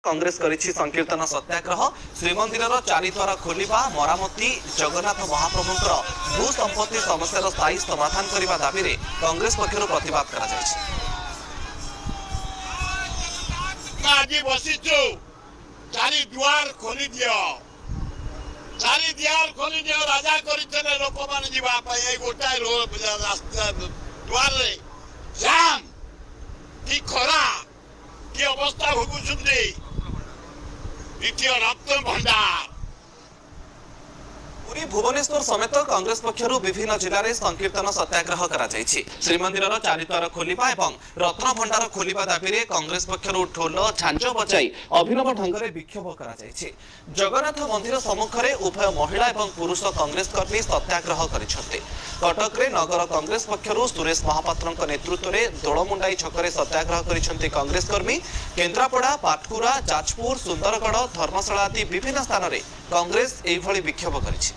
କଂଗ୍ରେସ କରିଛି ସଂକୀର୍ତ୍ତନ ସତ୍ୟାଗ୍ରହ। ଶ୍ରୀମନ୍ଦିରର ଚାରିଦ୍ୱାର ଖୋଲିବା, ମରାମତି, ଜଗନ୍ନାଥ ମହାପ୍ରଭୁଙ୍କର ଭୂ ସମ୍ପତ୍ତି ସମସ୍ୟାର ସ୍ଥାୟୀ ସମାଧାନ କରିବା ଦାବିରେ କଂଗ୍ରେସ ପକ୍ଷରୁ ପ୍ରତିବାଦ କରାଯାଇଛି। ଆଜି ବସିଛୁ, ଚାରି ଦୁଆର ଖୋଲି ଦିଅ, ଚାରି ଦୁଆର ଖୋଲି ଦିଅ। ରାଜା କରିଥିଲେ ଲୋକମାନେ ଯିବା ପାଇଁ। ଏଇ ଗୋଟାଏ ରାସ୍ତା ଦୁଆରରେ ଜାମ୍, କି ଖରା, କି ଅବସ୍ଥା ଭୋଗୁଛନ୍ତି। ଦ୍ୱିତୀୟ ରତ୍ନ ଭଣ୍ଡାର। ପୁରୀ, ଭୁବନେଶ୍ୱର ସମେତ କଂଗ୍ରେସ ପକ୍ଷରୁ ବିଭିନ୍ନ ଜିଲ୍ଲାରେ ସଂକୀର୍ତ୍ତନ ସତ୍ୟାଗ୍ରହ କରାଯାଇଛି। ଶ୍ରୀମନ୍ଦିରର ଚାରିଦ୍ୱାର ଖୋଲିବା ଏବଂ ରତ୍ନଭଣ୍ଡାର ଖୋଲିବା ଦାବିରେ କଂଗ୍ରେସ ପକ୍ଷରୁ ଢୋଲ, ଝାଞ୍ଜ ବଜାଇ ଅଭିନବ ଢଙ୍ଗରେ ବିକ୍ଷୋଭ କରାଯାଇଛି। ଜଗନ୍ନାଥ ମନ୍ଦିର ସମ୍ମୁଖରେ ଉଭୟ ମହିଳା ଏବଂ ପୁରୁଷ କଂଗ୍ରେସ କର୍ମୀ ସତ୍ୟାଗ୍ରହ କରିଛନ୍ତି। କଟକରେ ନଗର କଂଗ୍ରେସ ପକ୍ଷରୁ ସୁରେଶ ମହାପାତ୍ରଙ୍କ ନେତୃତ୍ୱରେ ଦୋଳମୁଣ୍ଡାଇ ଛକରେ ସତ୍ୟାଗ୍ରହ କରିଛନ୍ତି କଂଗ୍ରେସ କର୍ମୀ। କେନ୍ଦ୍ରାପଡ଼ା, ପାଟକୁରା, ଯାଜପୁର, ସୁନ୍ଦରଗଡ଼, ଧର୍ମଶାଳା ଆଦି ବିଭିନ୍ନ ସ୍ଥାନରେ କଂଗ୍ରେସ ଏଇଭଳି ବିକ୍ଷୋଭ କରିଛି।